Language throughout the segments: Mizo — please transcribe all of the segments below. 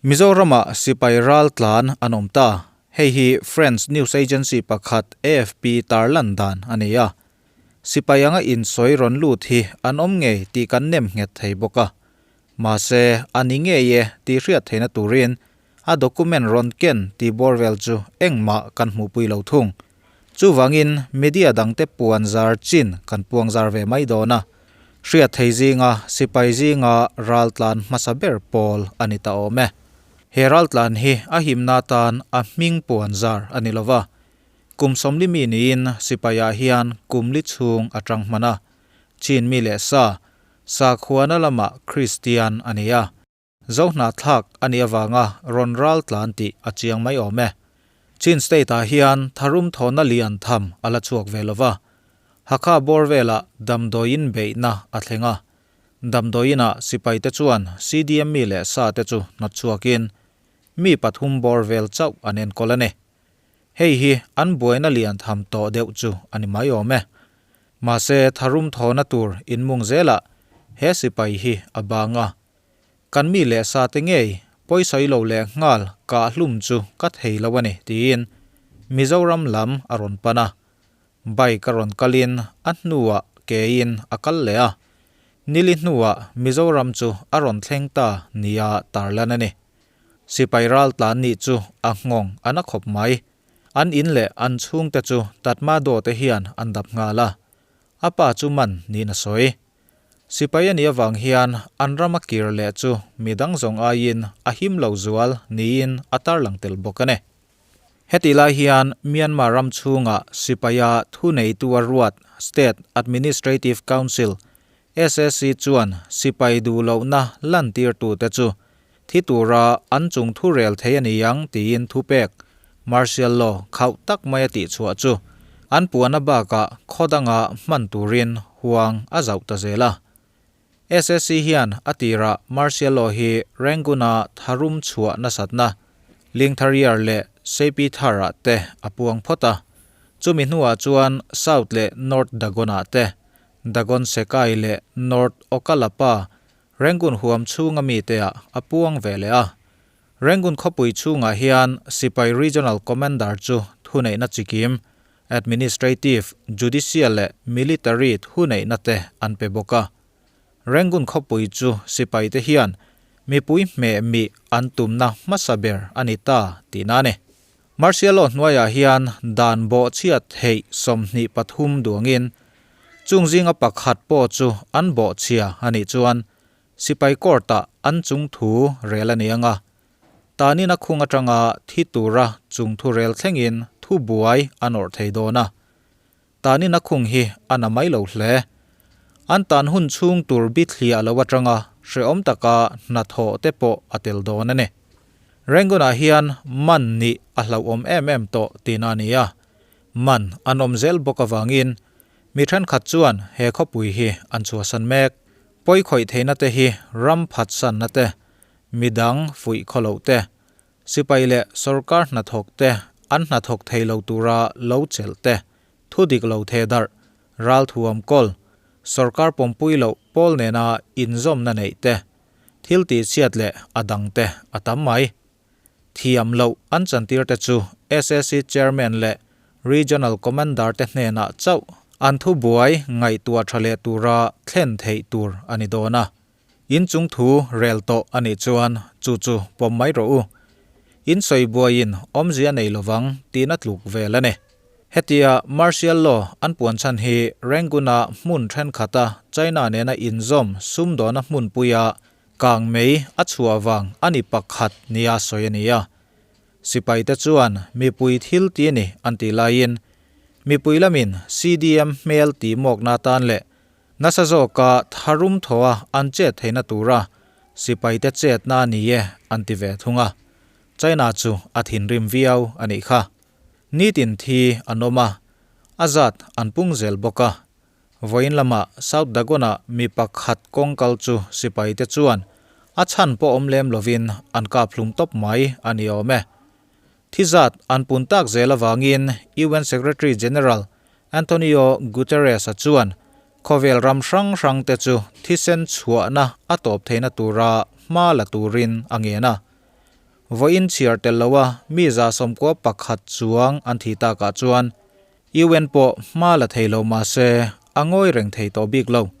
Mizoramah sipai ral tlan an awm ta. Hei hi French news agency pakhat AFP tarlan dan a ni a. Sipai anga insawi rawn lut hi an awm ngei tih kan nem nghet thei bawk a. Mahse, a ni ngei e tih hriat theihna turin a document rawn ken tih bawr vel chu engmah kan hmuhpui lo thung. Chuvangin media dangte puan zar chin kan puang zar ve mai dawn a. Hriat thei zinga sipai zinga raltlan hmasa ber pawl a ni ta awm e. He raltlan hi a himna tan a hming puan zar a ni lova. Kum sawmli mi niin sipaiah hian kum li chhung a tang hman a. Chin mi leh sa, sakhuana lamah Kristian a ni a. Zohnahthlak a nih avanga rawn ral tlan tih a chiang mai awm e. Chin State-ah hian tharum thawhna lian tham a la chhuak ve lo va. Hakha bawr velah damdawiin beihna a thleng a. Damdawiinah sipaite chuan CDM mi leh sa te chu hnawt chhuakin mi pathum bawr vel chauh an enkawl a ni. Hei hi an buaina lian tham tawh deuh chu a ni mai awm e. Mahse tharum thawhna tur inmung zelah he sipai hi a bang a. Kan mi leh sa te ngei pawisawi lo leh nghal kah hlum chu ka thei lo a ni tiin Mizoram lam a rawn pan a. Bike a rawn kalin a hnuah kein a kal leh a. Nili hnuah Mizoram chu a rawn thleng ta nia tarlan a ni. Sipai ral tlan nih chu a nghawng a na khawp mai. An in leh an chhungte chu Tatmadaw te hian an dap nghal a. A pa chu man niin a sawi. Sipai a nih avang hian an rama kir leh chu mi dang zawng aiin a him lo zual niin a tarlang tel bawk a ni. Hetih lai hian Myanmar ram chhunga sipaia thuneitu a ruat State Administrative Council, SAC, chuan sipai duh lohna lantirtute chu thi tura an chung thu rel thei a ni ang tiin thupek, martial law, khauh tak mai a tihchhuah chu an puana bakah khaw danga hman turin huang a zauh ta zel a. SSC hian a tirah martial law hi Rangoon-a tharum chhuah nasatna, Lingthariar leh Seipithar-ah te a puang phawt a. Chumi hnuah chuan South leh North Dagon-ah te, Dagon Sekai leh North Okkalapa Rangoon huam chhunga mite ah a puang ve leh a. Rangoon khawpui chhungah hian Sipai Regional Commander chu thuneihna chikim, Administrative, Judicial leh Military thuneihna te an pe bawk a. Rangoon khawpui chu sipai te hian mipui hmeh mih an tumna hmasa ber a ni ta tihna a ni. Martial law hnuaiah hian dan bawhchhiat theih 23 duangin chung zinga pakhat pawh chu an bawhchhia a nih chuan sipai court-ah an chung thu rel a ni ang a. Tanin a khung atanga thi tura chung thu rel thlengin thu buai an awrh thei dawn a. Tanin a khung hi a na mai lo hle. An tan hun chhung tur bithliah lo atanga hrehawm taka hnathawh te pawh a tel dawn a ni. Rangoon-ah hian man nih a hlauhawm em em tawh tihna a ni a. Man an awm zel bawk avangin mi thenkhat chuan he khawpui hi an chhuahsan mek. Pawi khawih theihna te hi ram phatsanna te, midang fuih khaw loh te, Sipai leh sorkar hnathawk te an hnathawk thei lo tura lo chelh te, thu dik lo theh darh, ralthuam kawl, sorkar pawmpui loh pawl nena inzawmna neih te, thil tihchhiat leh a dang te a tam mai. Thiam loh an chantir te chu SAC Chairman leh Regional Commander te hnenah chauh an thubuai ngaihtuah tha leh tura thlen theih tur a ni dawn a. In chung thu rel tawh a nih chuan chu chu pawm mai rawh u. In sawi buaiin awmzia nei lovang tihna tluk vel a ni. Hetia Martial Law an puan chhan hi Rangoon-a hmun thenkhat-a China nena inzawm sumdawna hmunpuia kang mei a chhuah vang a ni pakhat nia sawi a ni a. Sipaite chuan mipui thil ti a ni an tih laiin mipui lamin CDM hmel tihmawkna atan leh Nasa zawka tharum thaw a an chet theihna tura sipaite chetna a ni e an ti ve thung a. China chu a thinrim viau a nih kha. Nitin thi an awm a, a zat an pung zel bawk a. Vawiin lamah South Dagon-ah mi pakhat kawng kal chu sipaite chuan a chhan pawh awm lem lovin an kap hlum tawp mai a ni awm e. Thi zat an pun tak zel avangin UN Secretary General Antonio Guterres-a chuan khawvel ram hrang hrangte chu thisen chhuahna a tawp theihna tura hma la turin a ngen a. Vawiin chhiar tel loa mi 91 chuang an thih takah chuan UN pawh hma la thei lo mah se a ngawi reng thei tawh bik lo.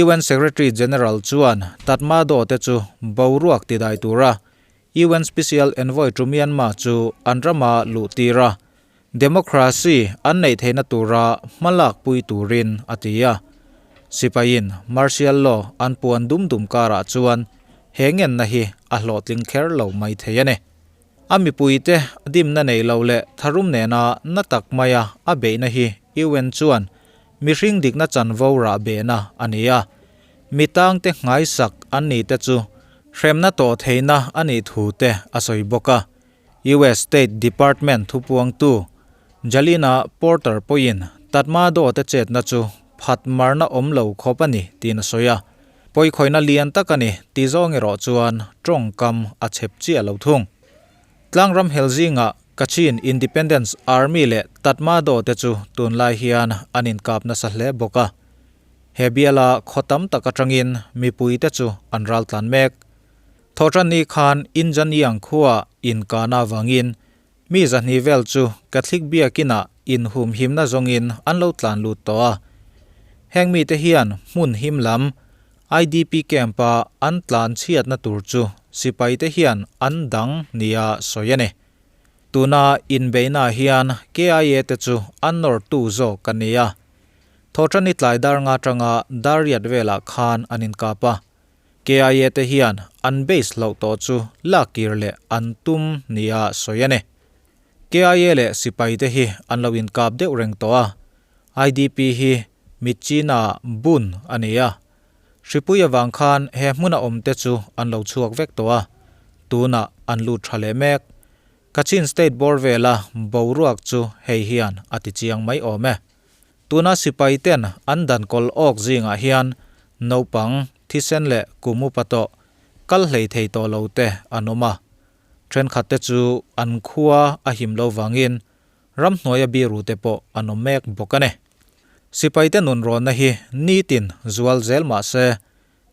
UN Secretary General chuan Tatmadaw te chu boruak tidai tura UN Special Envoy to Myanmar chu an rama luh tir a, democracy an neih theihna tura hmalak pui turin a ti a. Sipaiin martial law an puan dum dum karah chuan he ngenna hi a hlawhtling kher lo mai thei a ni. A mipuite dimna nei lo leh tharum nena na tak maia a beihna hi UN chuan mihring dikna chanvo rah behna a ni a. Mi tangte nghaisak an ni te chu hremna tawh theihna a nih thu te a sawi bawk a. US State Department thupuangtu Jalina Porter pawhin Tatmadaw te chetna chu phat marna awm lo khawp a ni tiin a sawi a. Pawikhawihna lian tak a ni tih zawng erawh chuan tawngkam a chep chiah lo thung. Tlangram hel zingah Kachin Independence Army leh Tatmadaw te chu tunlai hian an inkap nasa hle bawk a. He biala khaw tam tak atangin mipuite chu an raltlan mek. Thawhtanni khan Injanyang khua inkana avangin mi zahnih vel chu Catholic biakinah inhumhimna zawngin an lo tlan lut tawh a. Heng mite hian hmun him lam IDP camp-a an tlan chhiatna tur chu sipaite hian an dang nia sawi a ni. Tuna inbeihnaah hian KIA te chu an nawrtu zawk a ni a. Thawhtanni tlai dar nga atanga dar riat velah khan an inkap a. KIA te hian an base hlauh tawh chu lak kir leh an tum nia sawi a ni. KIA leh sipai te hi an lo inkap deuh reng tawh a. IDP hi Myitkyina bun a ni a. Hripui avang khan he hmuna awm te chu an lo chhuak vek tawh a. Tunah an lut tha leh mek. Kachin State bawr vela boruak chu hei hian a ti chiang mai awm e. Tuna sipai ten an dan kawl awk zingah hian naupang, thisen leh kum upa tawh kal hlei thei tawh lo te an awm a. Thenkhat te chu an khua a him lo vangin ramhnuaia biru te pawh an awm mek bawk a ni. Sipai te nunrawnna hi nitin zual zel mah se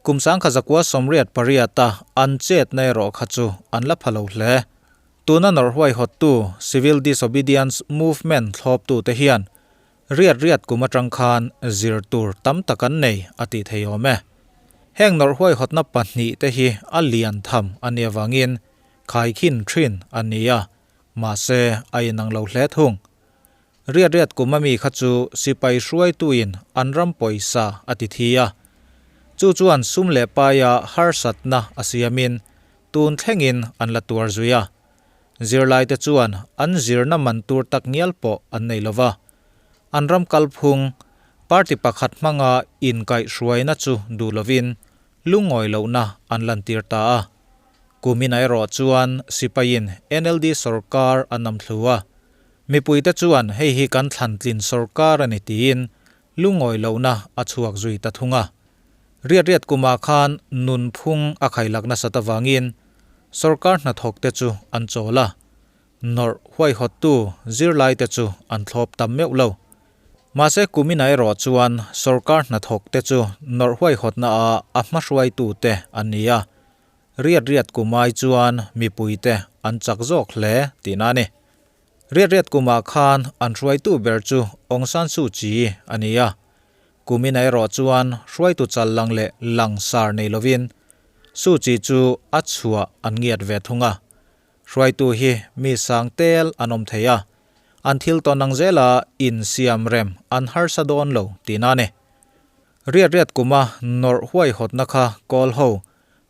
kum 1988 a an chetna erawh kha chu an la pha lo hle. Tuna nawrh huaihawttu Civil Disobedience Movement thlawptute hian riat riat kum atang khan zir tur tam tak an nei a tih thei awm e. Heng nawrh huaihawtna pahnihte hi a lian tham a nih avangin khaikhin thin a ni a, mahse a inang lo hle thung. Riat riat kum ami kha chu sipai hruaituin an ram pawisa a ti thi a, chu chuan sum leh paia harsatna a siamin tun thlengin an la tuar zui a. Zirlaite chuan an zirna man tur tak ngial pawh an nei lo va. An ram kalphung, party pakhat hmanga inkaihhruaina chu duh lovin lungawi lohna an lantir ta a. Kumina erawh chuan sipaiin NLD sorkar an nam thlu a. Mipuite chuan hei hi kan thlantlin sorkar a ni tiin lungawi lohna a chhuak zui ta thung a. Riat riat kumah khan nunphung a khailak nasat avangin sorkar hnathawkte chu an chawl a, nawrh huaihawttu zirlaite chu an thlawp tam meuh lo. Mahse kumina erawh chuan sorkar hnathawkte chu nawrh huaihawtna ah a hmahruaitute an ni a, riat riat kum ai chuan mipuite an chak zawk hle tihna a ni. Riat riat kumah khan an hruaitu ber chu Aung San Suu Kyi a ni a. Kumina erawh chuan hruaitu chal lang leh langsar nei lovin Suu Kyi chu a chhuah an ngiat ve thung a. Hruaitu hi mi sang tel an awm thei a, an thil tawn ang zela insiam rem an harsa dawn lo tihna a ni. Riat riat kuma nawrh huaihawtna kha kawl ho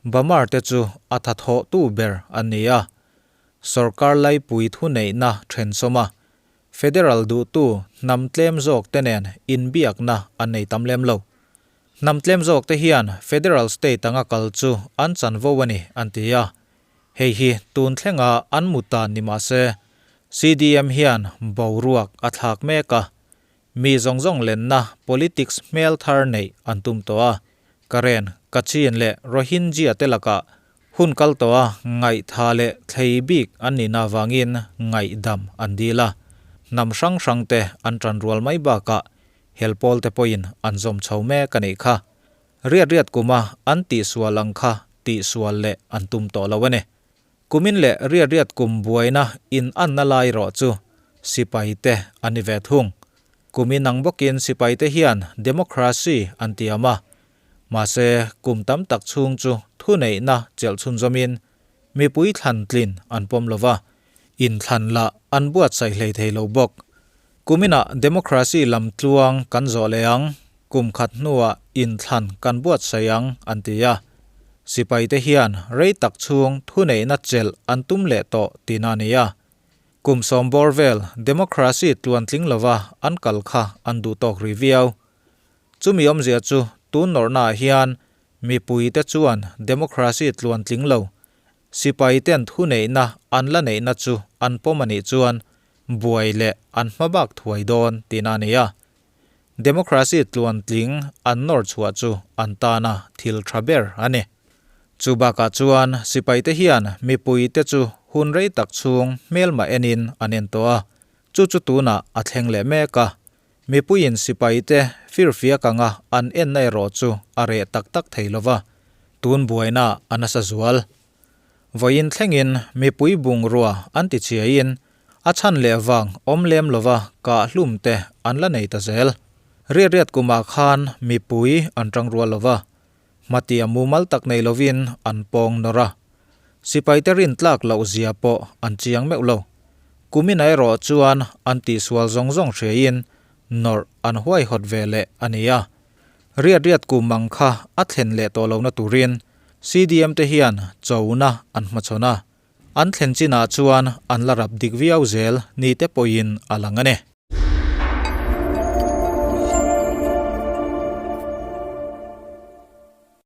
Bamar te chu a thathawhtu ber an ni a. Sorkar laipui thuneihna thensawm a, Federal duhtu hnam tlem zawk te nen inbiakna an nei tam lem lo. Hnam tlem zawk te hian Federal State anga kal chu an chanvo a ni an ti a, hei hi tun thlenga an mu tan ni mah se CDM hian boruak a thlak mek a, Mi zawng zawng lenna politics hmel thar neih an tum tawh a, Karen, Kachin leh Rohingya te lakah hun kal tawh a ngaihtha leh thlei bik an nihna avangin ngaihdam an dil a, hnam hrang hrang te an tan rual mai bakah hel pawl te pawhin an zawm chho mek a nih kha. Riat riat kuma an tihsual ang kha tihsual leh an tum tawh lo a ni. Kumin leh riat riat kum buaina in anna lai erawh chu sipai te an ni ve thung. Kumin ang bawkin sipai te hian democracy an tiam a, mahse kum tam tak chhung chu thuneihna chelh chhunzawmin mipui thlan tlin an pawm lo va, inthlan lah an buatsaih hlei thei lo bawk. Kuminah democracy lam tluang kan zawh leh ang, kum khat hnuah inthlan kan buatsaih ang an ti a. Sipaite hian rei tak chhung thuneihna chelh an tum leh tawh tihna a ni a. Kum sawmbawr vel democracy tluantling lova an kal kha an duh tawk rih viau. Chumi awmzia chu tun nawrhnaah hian mipuite chuan democracy tluantling lo sipaiten thuneihna an la neihna chu an pawm a nih chuan buai leh an hmabak thuai dawn tihna a ni a. Democracy tluantling an nawr chhuah chu an tana thil tha ber a ni. Chu bakah chuan sipaite hian mipuite chu hun rei tak chhung hmelma enin an en tawh a, chu chu tunah a thleng leh mek a. Mipuiin sipaite firfiak anga an enna erawh chu a reh tak tak thei lova, tun buaina a nasa zual. Vawiin thlengin mipui bungrua an ti chiaiin a chhan leh vang awm lem lova kah hlum te an la nei ta zel. Riat riat kumah khan mipui an tang rual lova, hmatia mumal tak nei lovin an pawng nawr a. Sipaite rin tlak loh zia pawh an chiang meuh lo. Kumina erawh chuan an tihsual zawng zawng hriaiin nawrh an huaihawt ve leh a ni a. Riat riat kum ang kha a thlen leh tawh lohna turin CDM te hian chona an hmachhawn a, an thlen chinah chuan an la rap dik viau zel ni te pawhin a lang a ni.